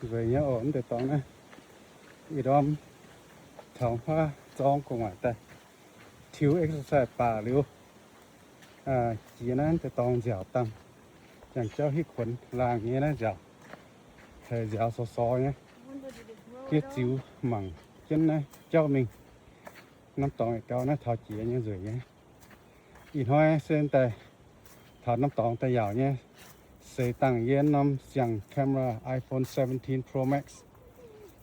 Nzueic nyei oc, mv deix dorngx naaiv. Ih ndorm taux huaav zorng gu'nguaaic daaih tiux exercise baac liuz, jiex naaiv deix dorngx nziaauc dangh, jangx jauv hitv kuonx laangh nyei naaiv nziaauc, haiz nziaaux sou sou nyei. Jiex ziux mangc jienv naaiv jauv mingh. Norm dorngx yietc gau naaiv taux jiex nyei nzueic nyei. Ih hnoi se daaih taux norm dorngx daaih yaauc nyei, seix dangh yie norm siang camera iPhone seventeen Pro Max.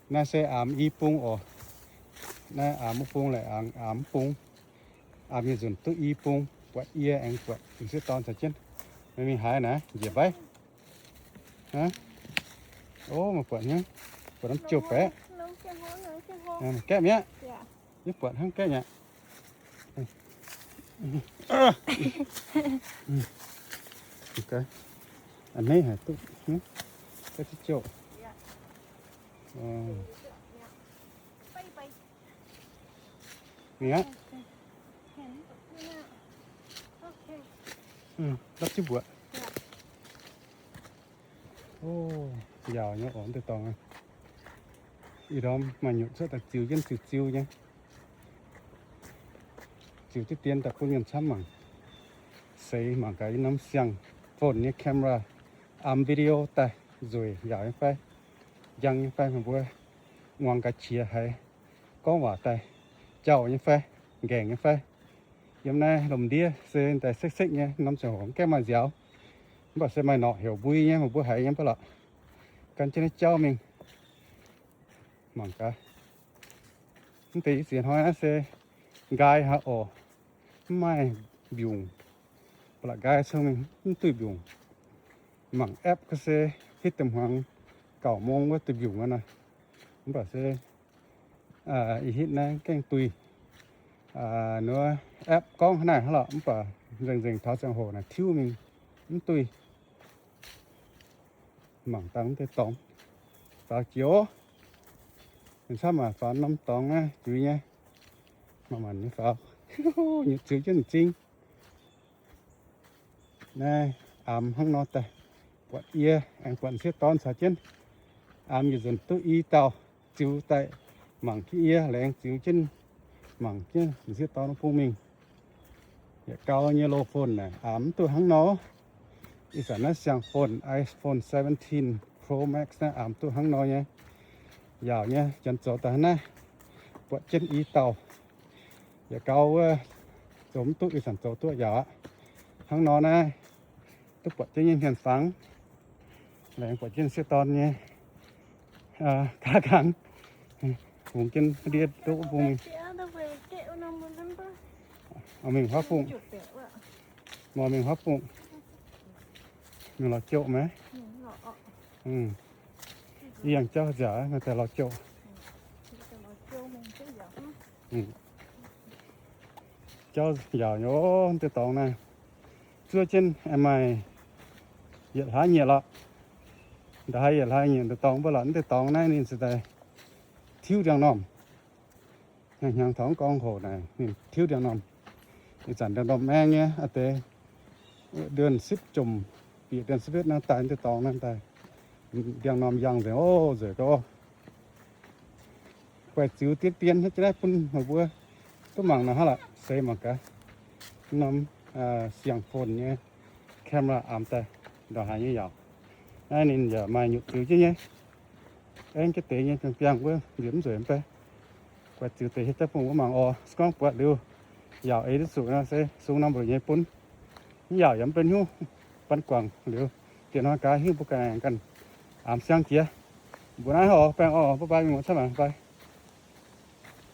Naaiv se aamx i bung oc. Naaiv aamx wuov bung laaic aamx, aamx mv bung. Aamx yietc nzunc duqv i bung, buatc yie aengx buatc m'sieqv dorn caux jienv. Meih mingh haaix naaiv njiec mbaiv? Ov, meih buatc hnangv, buatc norm jouh baeqv. Meih gaeqv mi'aqv. Yie buatc hnangv gaeqv mi'aqv. A'hneiv haic duqv gaeqv ziqv jouh. Mi'aqv. Lapv jienv mbuoqc. Ov, yaauc nyei oc, deix dorngx. Ih ndorm maaih nyutc cuotv daaih ziux jienv ziux ziux nyei. Ziux diqv dien daaih bun mienh camv mangc. Seix mangc gaax yie norm siang phone nyei camera aamx video daaih nzueic yaauc nyei fai, njang nyei fai, meih mbuo muangx gaax qiex haiz gorngv waac daaih jauh nyei fai, nqaengc nyei fai. Yiem naaiv lomh ndiev se daaih sekv-sekv nyei, norm ziangh hoc mv gaengh maaih nziaaux. Mv baac se maaih norqc heuc mbui nyei, meih mbuo haiz nyei mv baac lorqc. Gan jienv naaiv jauv mingh mangc gaax. Mv deix yie ziex hnoi naaiv se nqaai haic oc, mv maaih mbiungc. Ba'laqc nqaai cong mingh mv duih mbiungc. Mangc app ga'se hitv deix hmuangx gauh mong wuov duih mbiungc aqv nor. Mv baac se ih hitv naaiv gaengh duih. Nduov app gorngv hnangv naaic hnangv lorqc, mv baac nzengc-nzengc taux ziangh hoc naaic tiuv mingh mv duih. Mangc dangh mv deix dorngx faaux jiex. Ninh camv maac faaux norm dorngx naaiv juix nyei. Maaih maanc nyei faaux. Nyutc ziux jienv m'zing. Naaiv aamx hnangv nor daaih, buatc yie aengx buatc m'sieqv dorn caux jienv. Aamx yietc nzunc duqv i dauh ziux daaih mangc jienv yie, laengz ziux jienv mangc jienv m'sieqv dorn bung mingh. Yietc gau nyei loz phone naaic aamx mv duqv hnangv nor. Ih zanc naaiv siang phone, iPhone seventeen Pro Max naaiv aamx duqv hnangv nor nyei. Yaauc nyei, janx zoux daaih hnangv naaiv, buatc jienv i dauh. Yietc gau wuov zoux mv duqv, ih zanc zoux duqv yaauc aqv. Hnangv nor naaiv duqv buatc jienv nyei hmien fangx, laengz buatc jienv m'sieqv dorn nyei gaav kangx, fungx jienv ndiev duqv bung mingh. Mingh huaav fungh, mingh huaav fungh, mingh lorz jouh maiv? Yangh jauv nziaauc, maaih daaih lorz jouh. Jauv yaauc nyei, deix dorngx naaiv zuov jienv maaih yietc hlaav nyiec lorqc. Nda'haaix yietc hlaav nyiec deix dorngx mv baac lorqc, deix dorngx naaiv ninh se daaih tiuv ndiangx-normh. Hnyangx-hnyangx taux gorngv hoc naaic ninh tiuv ndiangx-normh. Ih zanc ndiangx-normh maeng nyei aqv deix, เดือนสิบ jomc, bieqc เดือนสิบเอ็ด naaiv daaih deix dorngx naaiv daaih ndiangx-normh yangh nzengc oc, nzueic gau. Guaix ziux diev dien hnangv naaiv bun meih mbuo duqv mangc nor hnangv lorqc, seix mangc gaax. Norm siang phone nyei camera aamx daaih ndongc haaix nyei yaauc. Naaiv ninh yaac maaih nyutc ziux jienv nyei. Aengx jienv deix nyei biangh biangh wuov nziex mv nzueic mv bei. Guaix ziux deix hietv jaav bun mbuo mangc oc. Se gorngv buatc liuz yaauc eix duqv zuqc nor se sung norm mbu'ndongx nyei bun. Mv yaauc yaac mv benx hnyouv, ban guangc liuz, dieh hnoi gaax hingv mbuo ganh aengx ganh aamx siang jiex. Mbuo naaiv oc, baengh oc, bye bye, mingh muonz camv mangc, bye.